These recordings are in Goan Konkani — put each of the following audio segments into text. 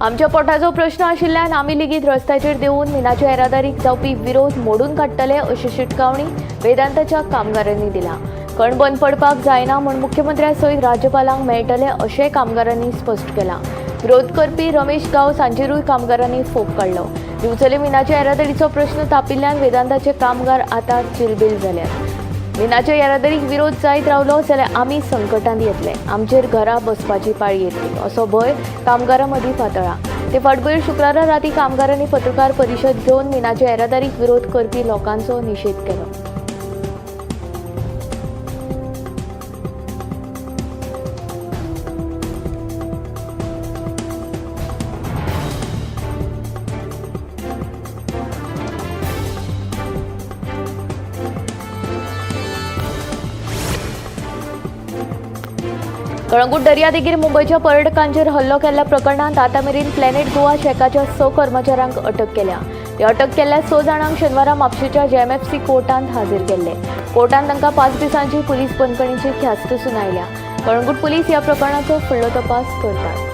आमच्या पोटाचो प्रश्न आशिल्ल्यान आमी लेगीत रस्त्याचेर देंवून मिनाच्या येरादारीक जावपी विरोध मोडून काडटले अशी शिटकावणी वेदांताच्या कामगारांनी दिला. खण बंद पडपाक जायना म्हूण मुख्यमंत्र्या सयत राज्यपालांक मेळटले अशेंय कामगारांनी स्पश्ट केलां. विरोध करपी रमेश गांवस हांचेरूय कामगारांनी फोग काडलो. दिवचले मिनाच्या येरादारीचो प्रश्न तापिल्ल्यान वेदांताचे कामगार आतां चिलबील जाल्यात. मिनाच्या येरादारीक विरोध जायत रावलो जाल्यार आमी संकटांत येतले, आमचेर घरा बसपाची पाळी येतली असो भंय कामगारां मदीं पातळा. ते फाटभुंयेर शुक्रारा राती कामगारांनी पत्रकार परिशद घेवन मिनाच्या येरादारीक विरोध करपी लोकांचो निशेध केलो. कळंगूट दर्यादेगेर मुंबयच्या पर्यटकांचेर हल्लो केल्ल्या प्रकरणांत आतां मेरेन प्लॅनेट गोवा शॅकाच्या 6 कर्मचाऱ्यांक अटक केल्या. ह्या अटक केल्ल्या 6 जाणांक शेनवारा म्हापशेंच्या जेएमएफसी कोर्टांत हाजीर केल्ले. कोर्टान तांकां 5 दिसांची पुलीस बंदखणीची ख्यास्त सुनायल्या. कळंगूट पुलीस ह्या प्रकरणाचो फुडलो तपास करतात.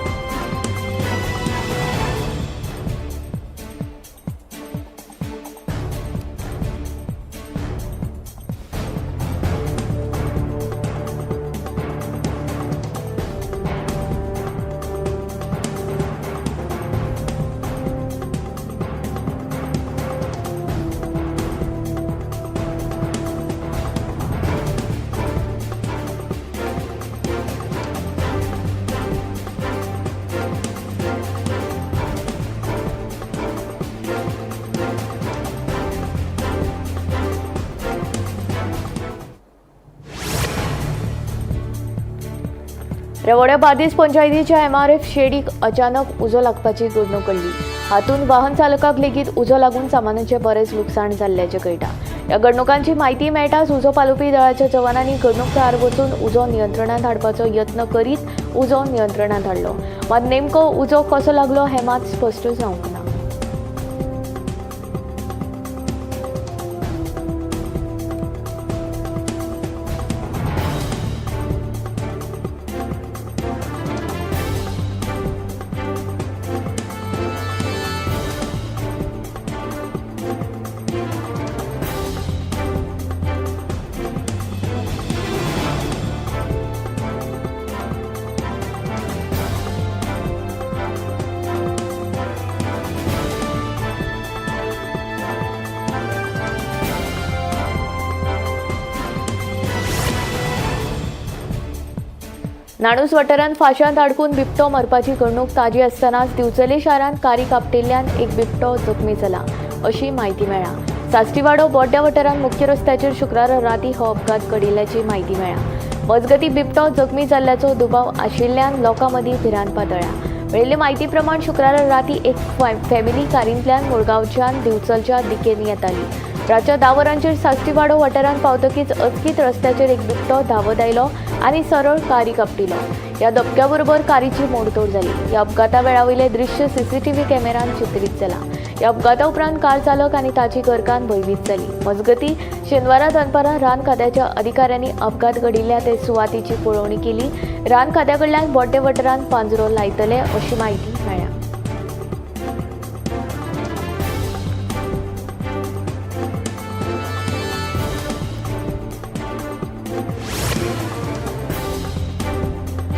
रेवोड्या बार्देस पंचायतीच्या एमआरएफ शेडीक अचानक उजो लागपाची घडणूक घडली. हातूंत वाहन चालकाक लेगीत उजो लागून सामानाचें बरेंच लुकसाण जाल्ल्याचें कळटा. ह्या घडणुकांची म्हायती मेळटाच उजो पालोवपी दळाच्या जवानांनी घडणूक थळार वचून उजो नियंत्रणांत हाडपाचो यत्न करीत उजो नियंत्रणांत हाडलो. मात नेमको उजो कसो लागलो हें मात स्पश्ट जावंक ना. नाणूस वाठारांत फांशांत आडकून बिबटो मरपाची घडणूक ताजी आसतनाच दिवचले शारांत कारी कापटिल्ल्यान एक बिबटो जखमी जाला अशी म्हायती मेळ्ळा. साश्टीवाडो बोड्ड्या वाठारांत मुख्य रस्त्याचेर शुक्रारा राती हो अपघात घडिल्ल्याची म्हायती मेळ्ळा. मजगती बिबटो जखमी जाल्ल्याचो दुबाव आशिल्ल्यान लोकां मदीं भिरांत पातळ्ळ्या. मेळिल्ले म्हायती प्रमाण शुक्रारा राती एक फॅमिली कारींतल्यान मुळगांवच्यान दिवचलच्या दिकेन येताली. रातच्या 10 वरांचेर साश्टीवाडो वाठारांत पावतकीच अचकीत रस्त्याचेर एक बिबटो धांवत आयलो आनी सरळ कारी कापटिलो. ह्या धपक्या बरोबर कारीची मोडतोड जाली. ह्या अपघाता वेळा वयलें दृश्य सीसीटीव्ही कॅमेरान चित्रीत जालां. ह्या अपघाता उपरांत कार चालक आनी ताची घरकान्न भंयभीत जाली. मजगती शेनवारा दनपारां रान खात्याच्या अधिकाऱ्यांनी अपघात घडिल्ल्या ते सुवातेची पळोवणी केली. रान खात्या कडल्यान बोड्डे वाठारांत पांजरो लायतले अशी म्हायती मेळ्ळ्या.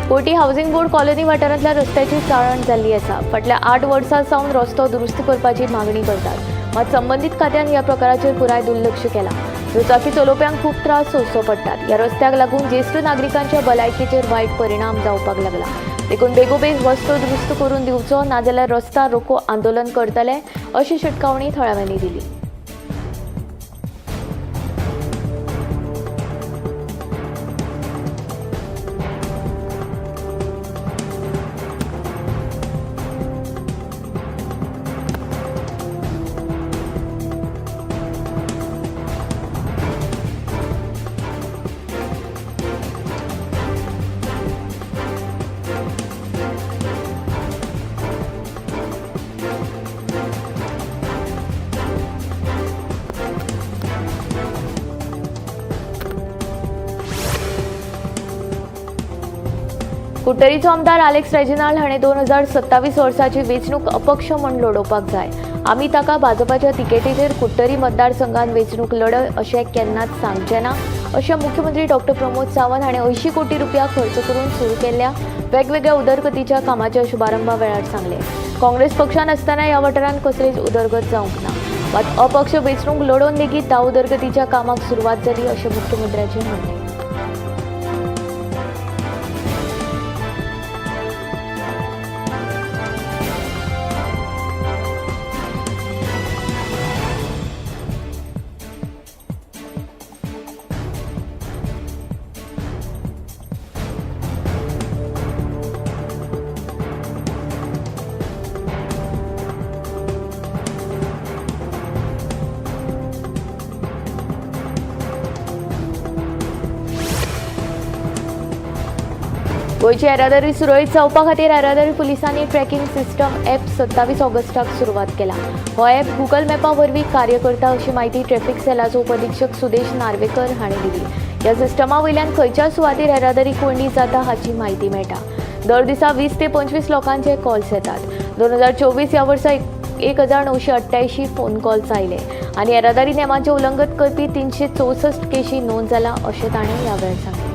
कोटी हावसिंग बोर्ड कॉलनी वाठारांतल्या रस्त्याची चाळण जाल्ली आसा. फाटल्या 8 वर्सां सावन रस्तो दुरुस्ती करपाची मागणी करतात. मात संबंदीत खात्यान ह्या प्रकाराचेर पुराय दुर्लक्ष केलां. दुचाकी चलोवप्यांक खूब त्रास सोंसचो पडटात. ह्या रस्त्याक लागून ज्येश्ठ नागरिकांच्या भलायकेचेर वायट परिणाम जावपाक लागला. देखून बेगोबेग रस्तो दुरुस्त करून दिवचो, नाजाल्यार रस्ता रोको आंदोलन करतले अशी शिटकावणी थळाव्यांनी दिली. कुडटरीचो आमदार आलेक्स रेजिनाल्ड हाणें 2027 वर्साची वेंचणूक अपक्ष म्हूण लडोवपाक जाय. आमी ताका भाजपाच्या तिकेटीचेर कुडटरी मतदारसंघात वेंचणूक लडय अशें केन्नाच सांगचें ना अशें मुख्यमंत्री डॉक्टर प्रमोद सावंत हाणें 80 कोटी रुपया खर्च करून सुरू केल्ल्या वेगवेगळ्या उदरगतीच्या कामाच्या शुभारंभा वेळार सांगलें. काँग्रेस पक्षान आसतना ह्या वाठारांत कसलीच उदरगत जावंक ना, मात अपक्ष वेंचणूक लडोवन लेगीत 10 उदरगतीच्या कामाक सुरवात जाली अशें मुख्यमंत्र्याचें म्हणणें. गोंयची येरादारी सुरळीत जावपा खातीर येरादारी पुलिसांनी ट्रॅकिंग सिस्टम ॲप 27 ऑगस्टाक सुरवात केला. हो ॲप गुगल मॅपा वरवीं कार्य करता अशी म्हायती ट्रॅफिक सेलाचो उपअधिक्षक सुदेश नार्वेकर हांणी दिली. ह्या सिस्टमा वयल्यान खंयच्या सुवातेर येरादारी कोंयडी जाता हाची म्हायती मेळटा. दर दिसा 20 ते 25 लोकांचे कॉल्स येतात. 2024 ह्या वर्सा 1988 फोन कॉल्स आयले आनी येरादारी नेमांचें उल्लंघन करपी 364 केशी नोंद जाला अशें ताणें ह्या वेळार सांगलें.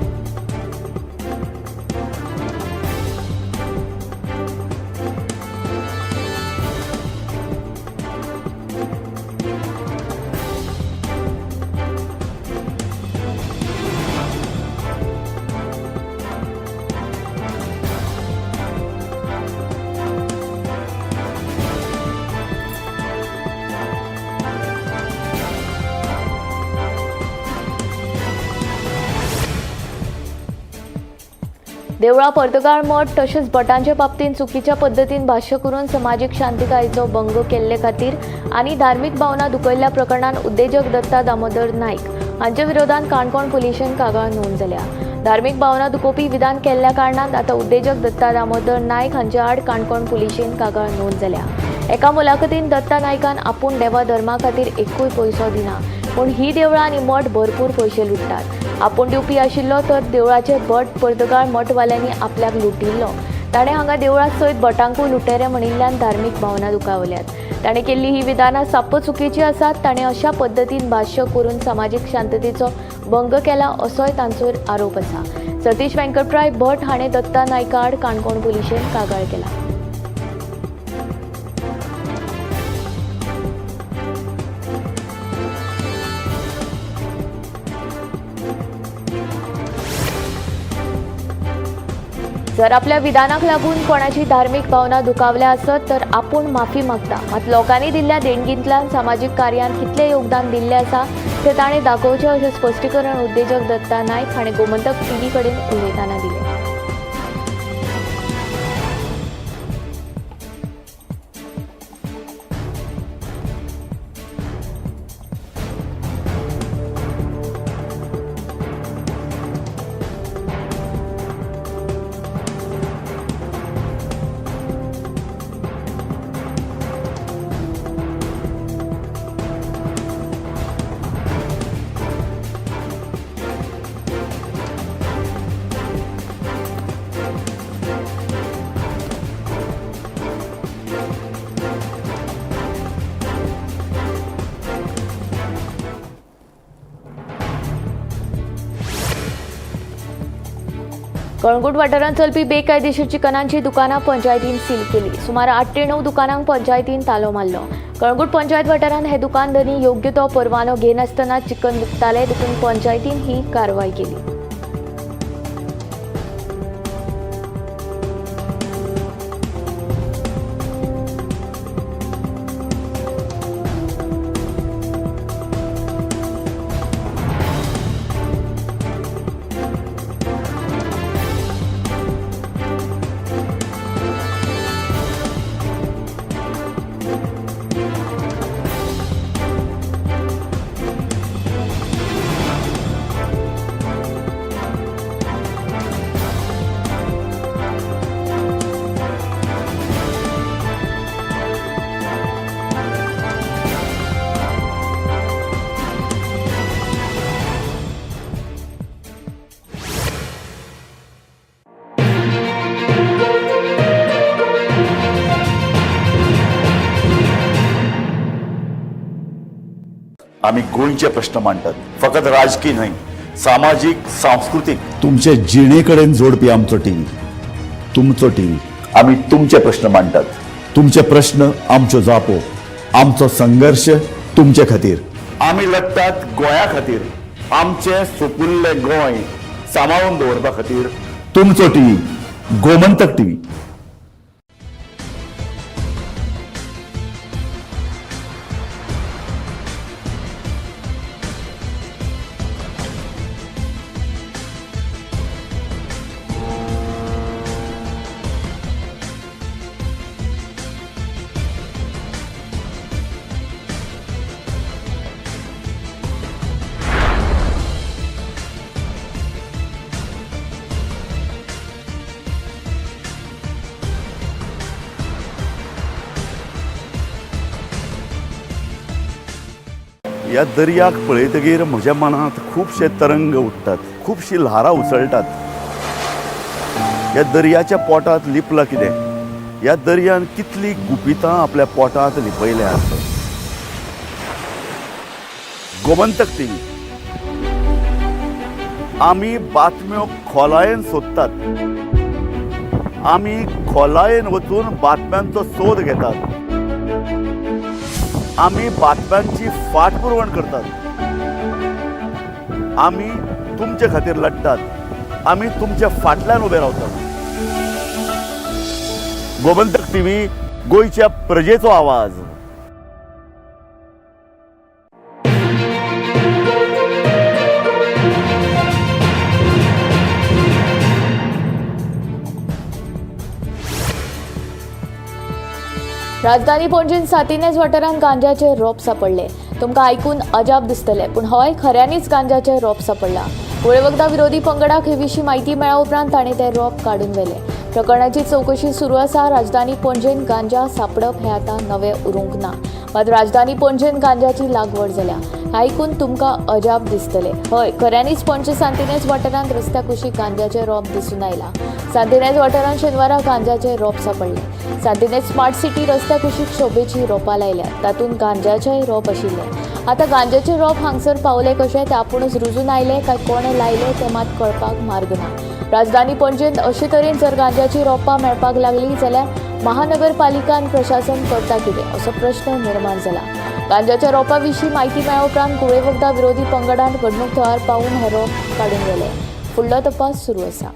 देवळा पर्तगाळ मठ तशेंच भटांचे बाबतींत चुकीच्या पद्दतीन भाश्य करून समाजीक शांतिकायेचो भंग केल्ले खातीर आनी धार्मीक भावना दुखयल्ल्या प्रकरणांत उद्देजक दत्ता दामोदर नायक हांचे विरोधात काणकोण पुलिशेन कागाळ नोंद जाल्या. धार्मीक भावना दुखोवपी विधान केल्ल्या कारणान आतां उद्देजक दत्ता दामोदर नायक हांचे आड काणकोण पुलिशेन कागाळ नोंद जाल्या. एका मुलाखतीन दत्ता नायकान आपूण देवा धर्मा खातीर एकूय पयसो दिना, पूण ही देवळां आनी मठ भरपूर पयशे लुट्टात. आपूण दिवपी आशिल्लो तर देवळाचे भट पर्तगाळ मठवाल्यांनी आपल्याक लुटिल्लो. ताणें हांगा देवळा सयत भटांकूय लुटेरे म्हणिल्ल्यान धार्मीक भावना दुखावल्यात. ताणें केल्ली ही विधानां साप्प चुकीची आसात. ताणें अशा पद्दतीन भाश्य करून समाजीक शांततेचो भंग केला असोय तांचो आरोप आसा. सतीश वेंकटराय भट हाणें दत्ता नायका आड काणकोण पुलिशेन कागाळ केला. जर आपल्या विधानाक लागून कोणाची धार्मीक भावना दुखावल्या आसत तर आपूण माफी मागता, मात लोकांनी दिल्ल्या देणगींतल्यान सामाजीक कार्यांत कितलें योगदान दिल्लें आसा तें ताणें दाखोवचें अशें स्पश्टीकरण उद्देजक दत्ता नायक हाणें गोमंतक टीव्ही कडेन उलयतना दिलें. कळंगूट वाठारांत चलपी बेकायदेशीर चिकनांची दुकानां पंचायतीन सील केली. सुमार 8 ते 9 दुकानांक पंचायतीन तालो मारलो. कळंगूट पंचायत वाठारांत हे दुकान धनी योग्य तो परवानो घेनासतना चिकन विकताले, देखून पंचायतीन ही कारवाय केली. आमी गोंयचे प्रश्न मांडटात, फकत राजकी न्हय, सामाजीक, सांस्कृतीक, तुमचे जिणे कडेन जोडपी आमचो टीव्ही, तुमचो टीव्ही. आमी तुमचे प्रश्न मांडटात, तुमचे प्रश्न आमच्यो जापो, आमचो संघर्श तुमचे खातीर. आमी लढटात गोंया खातीर, आमचें सुपुल्लें गोंय सांबाळून दवरपा खातीर. तुमचो टीव्ही, गोमंतक टीव्ही. ह्या दर्याक पळयतगीर म्हज्या मनांत खुबशे तरंग उठ्ठात, खुबशीं ल्हारां उसळटात. ह्या दर्याच्या पोटांत लिपलां कितें? ह्या दर्यान कितलीं गुपितां आपल्या पोटांत लिपयल्यांत? गोमंतक टीव्ही, आमी बातम्यो खोलायेन सोदतात, आमी खोलायेन वचून बातम्यांचो सोद घेतात, आमी बातम्यांची फाटपुरवण करतात, आमी तुमचे खातीर लढटात, आमी तुमच्या फाटल्यान उबे रावतात. गोमंतक टीव्ही, गोंयच्या प्रजेचो आवाज. राजधानी पणजेन सांतिनेज वाठारांत गांजाचे रोप सापडले. तुमकां आयकून अजाप दिसतलें, पूण हय, खऱ्यांनीच गांजाचे रोप सापडला. गोळेवखदां विरोधी पंगडाक हे विशीं म्हायती मेळ्ळ्या उपरांत ताणें ते रोप काडून व्हेले. प्रकरणाची चवकशी सुरू आसा. राजधानी पणजेन गांजा सापडप हें आतां नवें उरूंक ना, मात राजधानी पणजेन गांजाची लागवड जाल्या हें आयकून तुमकां अजाप दिसतलें. हय, खऱ्यांनीच पणजे सांतिनेज वाठारांत रस्त्या कुशीक गांजाचे रोप दिसून आयला. सांतिनेज वाठारांत शेनवारा गांजाचे रोप सापडले. सांतिनेज स्मार्ट सिटी रस्त्या कुशीक शोभेची रोपां लायल्यात, तातूंत गांजाचेय रोप आशिल्लें. आतां गांजाचे रोप हांगसर पावले कशें तें आपूणच रुजून आयले काय कोणें लायले तें मात कळपाक मार्ग ना. राजधानी पणजेंत अशे तरेन जर गांजाची रोपां मेळपाक लागली जाल्यार महानगरपालिका आनी प्रशासन करता कितें असो प्रश्न निर्माण जाला. गांजाच्या रोपा विशीं म्हायती मेळ्ळ्या उपरांत घुंवळे वखदां विरोधी पंगडान घडणूक थळार पावून हे रोप काडून व्हेले. फुडलो तपास सुरू आसा.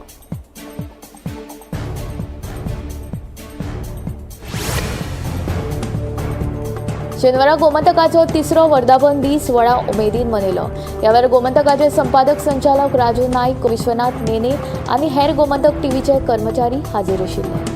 शेनवारा गोमंतकाचो तिसरो वर्धापन दीस व्हडा उमेदीन मनयलो. ह्या वेळार गोमंतकाचे संपादक संचालक राजू नायक, विश्वनाथ नेने आनी हेर गोमंतक टीव्हीचे कर्मचारी हाजीर आशिल्ले.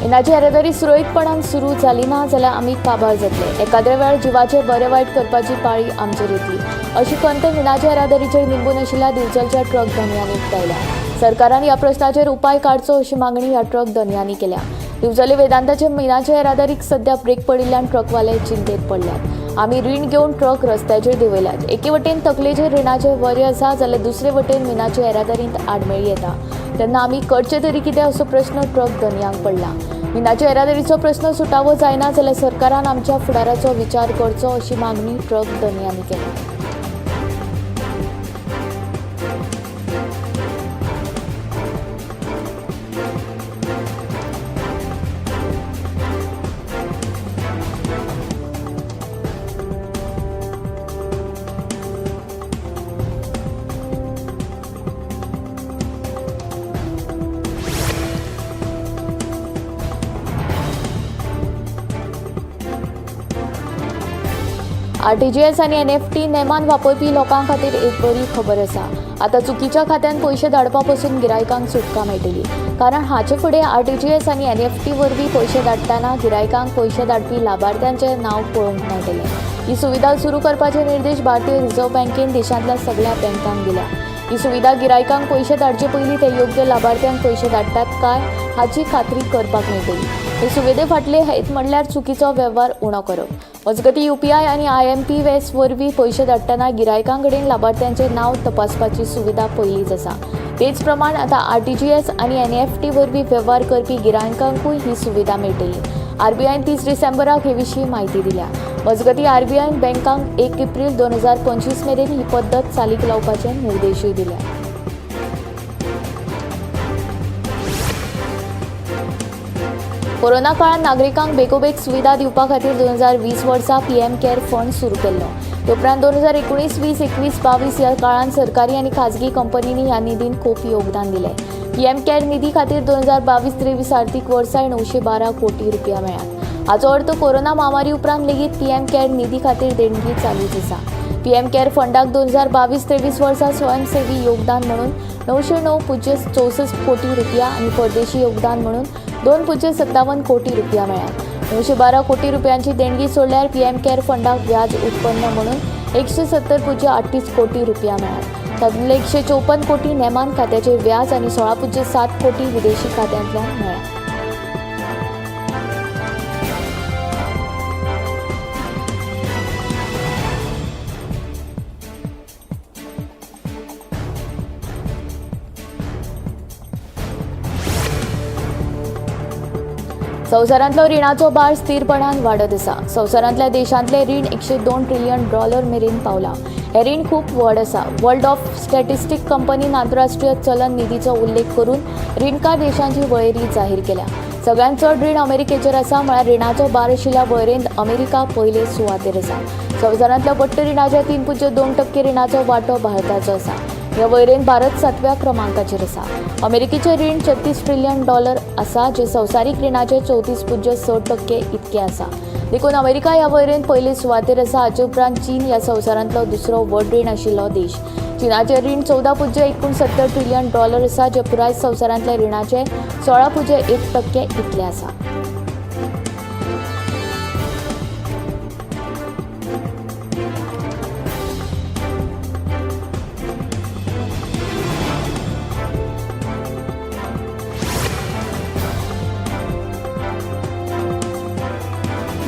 मिनाची येरादारी सुरळीतपणान सुरू जाली ना जाल्यार आमी काबार जातले. एकाद्रे वेळार जिवाचे बरे वायट करपाची पाळी आमचेर येतली अशी खंत मिनाच्या येरादारीचेर निंबून आशिल्ल्या दिवचलच्या ट्रक धनयांनी उक्तायल्या. सरकारान ह्या प्रश्नाचेर उपाय काडचो अशी मागणी ह्या ट्रक धनयांनी केल्या. दिवचले वेदांताचे मिनाच्या येरादारीक सध्या ब्रेक पडिल्ल्यान ट्रकवाले चिंतेत पडल्यात. आमी रीण घेवन ट्रक रस्त्याचेर देंवयल्यात. एके वटेन तकलेचेर रिणाचें वरें आसा जाल्यार दुसरे वटेन मिनाच्या येरादारींत आडमेळी येता तेन्ना आमी करचें तरी कितें असो प्रश्न ट्रक धनयांक पडला. मिनाच्या येरादारीचो प्रश्न सुटावो जायना जाल्यार सरकारान आमच्या फुडाराचो विचार करचो अशी मागणी ट्रक धनयांनी केल्या. आरटीजीएस आनी एनएफटी नेमान वापरपी लोकां खातीर एक बरी खबर आसा. आतां चुकीच्या खात्यान पयशे धाडपा पसून गिरायकांक सुटका मेळटली, कारण हाचे फुडें आरटीजीएस आनी एनएफटी वरवीं पयशे धाडटना गिरायकांक पयशे धाडपी लाभार्थ्यांचें नांव पळोवंक मेळटलें. ही सुविधा सुरू करपाचे निर्देश भारतीय रिझर्व्ह बँकेन देशांतल्या सगळ्या बँकांक दिल्या. ही सुविधा गिरायकांक पयशे धाडचे पयलीं ते योग्य लाभार्थ्यांक पयशे धाडटात काय हाची खात्री करपाक मेळटली. हे सुविधे फाटले हेत म्हणल्यार चुकीचो वेव्हार उणो करप. मजगतीं यूपीआय आनी आयएमपीएस वरवीं पयशे धाडटना गिरायकां कडेन लाभार्थ्यांचें नांव तपासपाची सुविधा पयलींच आसा. तेच प्रमाण आतां आरटीजीएस आनी एनईएफटी वरवीं वेव्हार करपी गिरायकांकूय ही सुविधा मेळटली. आरबीआयन 30 डिसेंबराक हे विशीं म्हायती दिल्या. मजगतीं आरबीआयन बँकांक 1 एप्रील 2025 मेरेन ही पद्दत चालीक लावपाचे निर्देशूय दिल्या. कोरोना काळात नागरिकांक बेगोबेग सुविधा दिवपा खातीर 2020 वर्सा पीएम केअर फंड सुरू केल्लो. ते उपरांत 2019, 20, 21, 22 ह्या काळांत सरकारी आनी खाजगी कंपनींनी ह्या निधीन खूब योगदान दिलें. पीएम केअर निधी खातीर 2022-23 आर्थीक वर्साय 912 कोटी रुपया मेळ्ळ्यात. हाचो अर्थ कोरोना महामारी उपरांत लेगीत पीएम केअर निधी खातीर देणगी चालूच आसा. पीएम केअर फंडाक 2022-23 वर्सा स्वयंसेवी योगदान म्हणून 909.64 कोटी रुपया आनी परदेशी योगदान म्हणून 2.57 कोटी रुपया मेळ्ळ्यात. 912 कोटी रुपयांची देणगी सोडल्यार पीएम केअर फंडाक व्याज उत्पन्न म्हणून 170.38 कोटी रुपया मेळ्ळ्यात. तातूंतले 154 कोटी नेमान खात्याचेर व्याज आनी 16.7 कोटी विदेशी खात्यांतल्यान मेळ्ळ्यात. संवसारांतलो रिणाचो भार स्थिरपणान वाडत आसा. संवसारांतल्या देशांतले रीण 102 ट्रिलियन डॉलर मेरेन पावला. हें रीण खूब व्हड आसा. वर्ल्ड ऑफ स्टॅटिस्टीक कंपनीन आंतरराष्ट्रीय चलन निधीचो उल्लेख करून रिणकार देशांची वळेरी जाहीर केल्या. सगळ्यांत चड रीण अमेरिकेचेर आसा, म्हळ्यार रिणाचो भार आशिल्ल्या वळेरेंत अमेरिका पयले सुवातेर आसा. संवसारांतल्या वट्ट रिणाच्या 3.2% रिणाचो वांटो भारताचो आसा. ह्या वळेरेंत भारत 7व्या क्रमांकाचेर आसा. अमेरिकेचें रीण 36 ट्रिलियन डॉलर आसा, जें संवसारीक रिणाचे 34.6% इतकें आसा. देखून अमेरिका ह्या वळेरेंत पयले सुवातेर आसा. हाचे उपरांत चीन ह्या संवसारांतलो दुसरो व्हड रीण आशिल्लो देश. चीनाचें रीण 14.69 ट्रिलियन डॉलर आसा, जें पुराय संवसारांतल्या रिणाचे 16.1% इतलें आसा.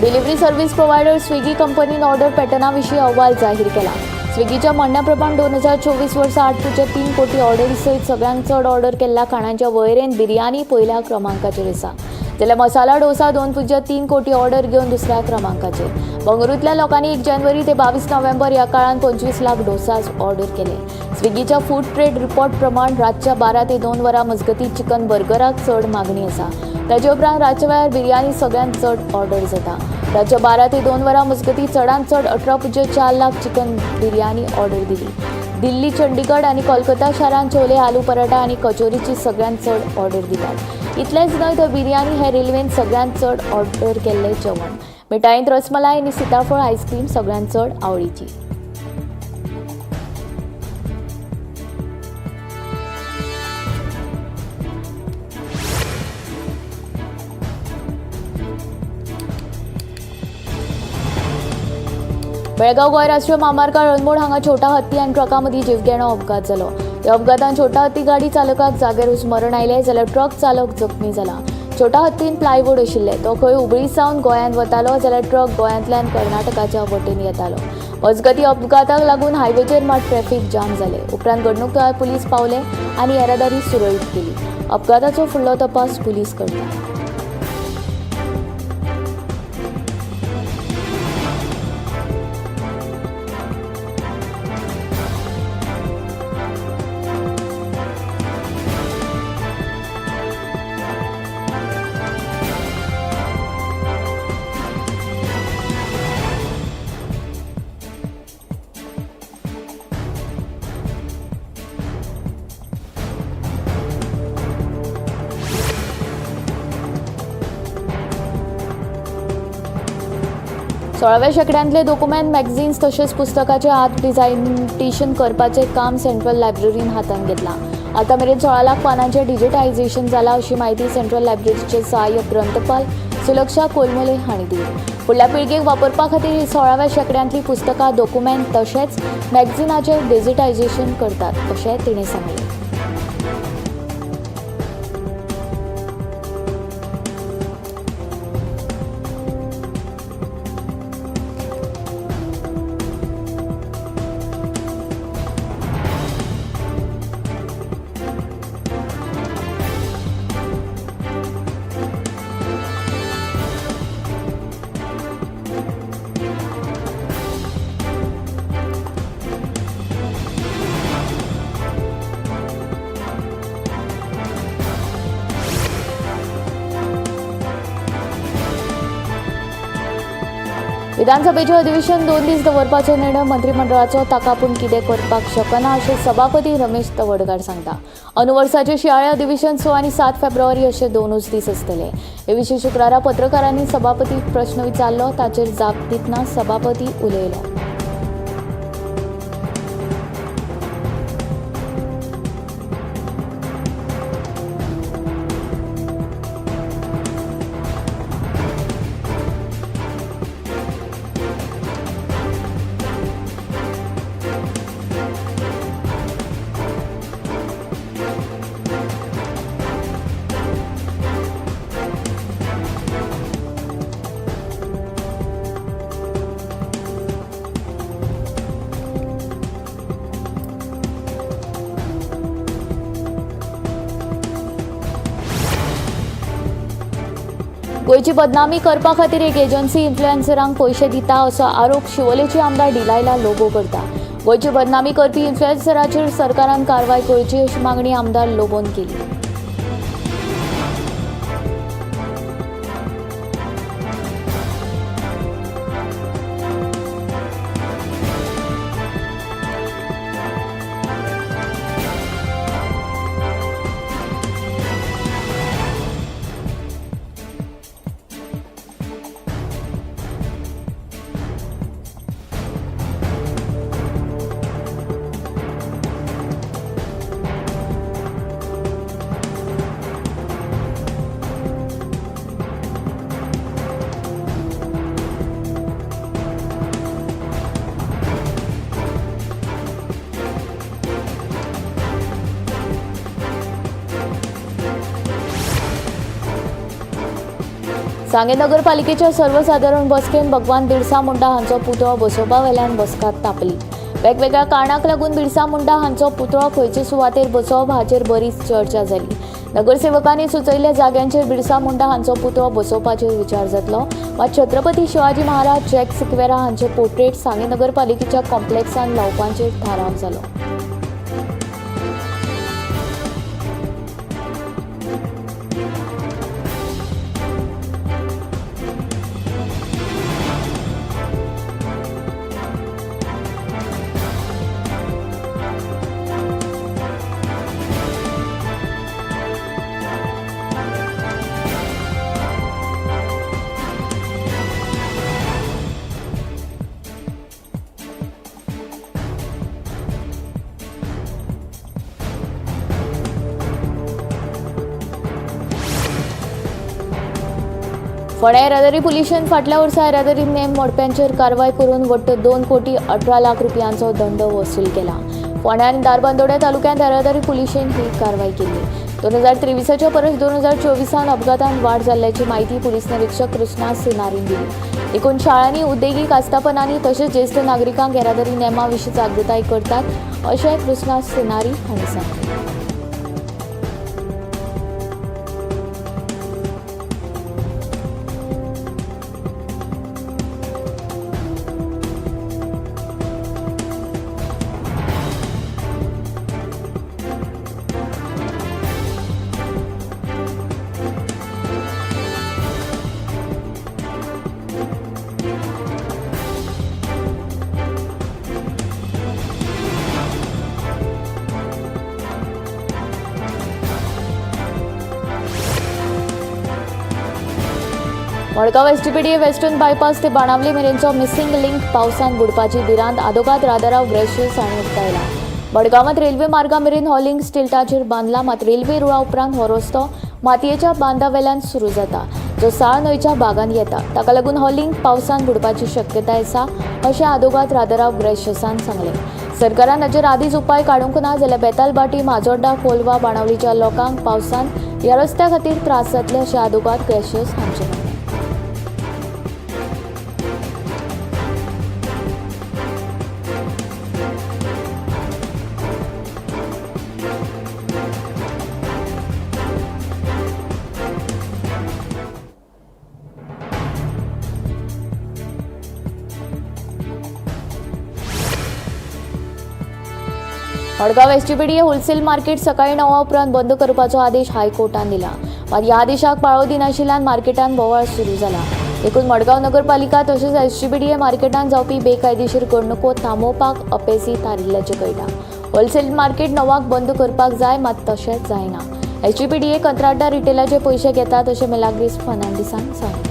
डिलिव्हरी सर्व्हिस प्रोव्हायडर स्विगी कंपनीन ऑर्डर पॅटर्ना विशीं अहवाल जाहीर केला. स्विगीच्या म्हणण्या प्रमाण 2024 वर्सा 8.3 कोटी ऑर्डरी सयत सगळ्यांत चड ऑर्डर केल्ल्या खाणांच्या वळेरेंत बिर्याणी पयल्या क्रमांकाचेर आसा, जाल्यार मसाला डोसा 2.3 कोटी ऑर्डर घेवन दुसऱ्या क्रमांकाचेर. बंगळुरूंतल्या लोकांनी 1 जानेवारी ते 22 नोव्हेंबर ह्या काळांत 25 लाख डोसाज ऑर्डर केले. स्विगीच्या फूड ट्रेड रिपोर्ट प्रमाण रातच्या 12 ते 2 वरां मजगतीं चिकन बर्गराक चड मागणी आसा. ताचे उपरांत रातच्या वेळार बिर्याणी सगळ्यांत चड ऑर्डर जाता. रातच्या 12 ते 2 वरां मजगतीं चडांत चड 18.4 लाख चिकन बिर्याणी ऑर्डर दिली. दिल्ली, चंडीगड आनी कोलकाता शारांत छोले, आलू पराठा आनी कचोरीची सगळ्यांत चड ऑर्डर दितात. इतलेंच न्हय तर बिर्याणी हें रेल्वेंत सगळ्यांत चड ऑर्डर केल्लें जेवण. मिठायेंत रसमलाई आनी सीताफळ आयस्क्रीम सगळ्यांत चड आवडीची. बेळगांव गोंय राष्ट्रीय म्हामार्गार अनमोड हांगा छोटा हत्ती आनी ट्रका मदीं जीवघेणो अपघात जालो. ह्या अपघातान छोटा हत्ती गाडी चालकाक जाग्यारूच मरण आयलें, जाल्यार ट्रक चालक जखमी जाला. छोटा हत्तीन प्लायवूड आशिल्लें. तो खंय हुबळी सावन गोंयांत वतालो, जाल्यार ट्रक गोंयांतल्यान कर्नाटकाच्या वटेन येतालो. मजगतीं अपघाताक लागून हायवेचेर मात ट्रॅफिक जाम जालें. उपरांत घडणूक थळार पुलीस पावले आनी येरादारी सुरळीत केली. अपघाताचो फुडलो तपास पुलीस करतात. 16व्या शेंकड्यांतले दोकुमेंत, मॅगझिन्स तशेंच पुस्तकाचे आत डिजायटेशन करपाचें काम सेंट्रल लायब्ररीन हातांत घेतलां. आतां मेरेन 16 लाख पानांचें डिजिटायझेशन जालां अशी म्हायती सेंट्रल लायब्ररीचे सहाय्यक ग्रंथपाल सुलक्षा कोलमोले हांणी दिली. फुडल्या पिळगेक वापरपा खातीर ही 16व्या शेंकड्यांतलीं पुस्तकां, दोकुमेंत तशेंच मॅगझिनाचें डिजिटायझेशन करतात अशें तिणें सांगलें. विधानसभेचें अधिवेशन 2 दीस दवरपाचो निर्णय मंत्रिमंडळाचो, ताका आपूण कितें करपाक शकना अशें सभापती रमेश तवडकार सांगता. अनुवर्साचें शिंयाळें अधिवेशन 6 आनी 7 फेब्रुवारी अशे 2 दीस आसतले. हे विशीं शुक्रारा पत्रकारांनी सभापतीक प्रश्न विचारलो, ताचेर जाप दितना सभापती उलयलो. गोंयची बदनामी करपा खातीर एक एजन्सी इन्फ्लुएन्सरांक पयशे दिता असो आरोप शिवोलेची आमदार डिलायला लोबो करता. गोंयची बदनामी करपी इन्फ्लुएन्सराचेर सरकारान कारवाय करची अशी मागणी आमदार लोबोन केली. सांगें नगरपालिकेच्या सर्वसादारण बसकेन भगवान बिरसा मुंडा हांचो पुतळो बसोवपा वेल्यान बसका तापली. वेगवेगळ्या कारणांक लागून बिरसा मुंडा हांचो पुतळो खंयचे सुवातेर बसोवप हाचेर बरीच चर्चा जाली. नगरसेवकांनी सुचयल्ल्या जाग्यांचेर बिरसा मुंडा हांचो पुतळो बसोवपाचेर विचार जातलो. मात छत्रपती शिवाजी महाराज जॅक सिक्वेरा हांचे पोर्ट्रेट सांगें नगरपालिकेच्या कॉम्प्लेक्सान लावपाचेर थाराव जालो. फोंड्या येरादारी पुलिशेन फाटल्या वर्सा येरादारी नेम मोडप्यांचेर कारवाय करून वट्ट 2,18,00,000 रुपयांचो दंड वसूल केला. फोंड्या आनी धारबांदोड्या तालुक्यांत येरादारी पुलिशेन ही कारवाय केली. 2023च्या परस 2024 अपघातांत वाड जाल्ल्याची म्हायती पुलीस निरीक्षक कृष्णा सिनारीन दिली. एकूण शाळांनी, उद्देगीक आस्थापनांनी तशेंच ज्येश्ठ नागरिकांक येरादारी नेमा विशीं जागृताय करतात अशें कृष्णा सिनारी हांणी सांगलें. मडगांव एसजीपीडीए वेस्टर्न बायपास ते बाणावली मेरेनचो मिसिंग लिंक पावसान बुडपाची भिरांत आदोगाद राधाराव ग्रेशियस हांणी उक्तायला. मडगांवांत रेल्वे मार्गा मेरेन हो लिंक स्टिल्टाचेर बांदला, मात रेल्वे रुळा उपरांत हो रस्तो मातयेच्या बांदावेल्यान सुरू जाता, जो साळ न्हंयच्या भागांत येता. ताका लागून हो लिंक पावसान बुडपाची शक्यताय आसा अशें आदोगाद राधाराव ग्रेशियसान सांगलें. सरकारान हाचेर आदींच उपाय काडूंक ना जाल्यार बेतालभाटी, माजोड्डा, कोलवा, बाणावलीच्या लोकांक पावसान ह्या रस्त्या खातीर त्रास जातले अशें आदोगाद ग्रेशियस हांचें म्हणणें. मडगांव एसजीपीडीए होलसेल मार्केट सकाळी 9 उपरांत बंद करपाचो आदेश हायकोर्टान दिला. मात ह्या आदेशाक पाळो दिनाशिल्ल्यान मार्केटान बोवाळ सुरू जाला. देखून मडगांव नगरपालिका तशेंच एसजीपीडीए मार्केटान जावपी बेकायदेशीर घडणुको थांबोवपाक अपेसी थारिल्ल्याचें कळटा. होलसेल मार्केट 9 बंद करपाक जाय, मात तशें जायना. एसजीपीडीए कंत्राटदार रिटेलाचे पयशे घेतात अशें मेलाग्रीस फर्नांडीसान सांगलें.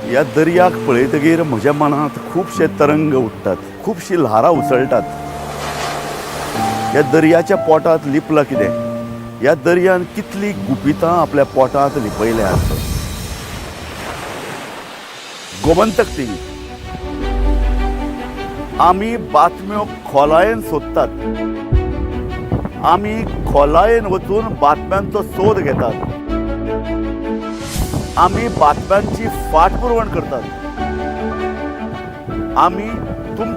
ह्या दर्याक पळयतगीर म्हज्या मनांत खुबशे तरंग उठ्ठात, खुबशीं ल्हारां उसळटात. ह्या दर्याच्या पोटांत लिपलां कितें? ह्या दर्यान कितलीं गुपितां आपल्या पोटांत लिपयल्यात. गोमंतक टीव्ही, आमी बातम्यो खोलायेन सोदतात, आमी खोलायेन वचून बातम्यांचो सोद घेतात, आमी बातम्यांची फाटपुरवण करतात, आमी तुमच्या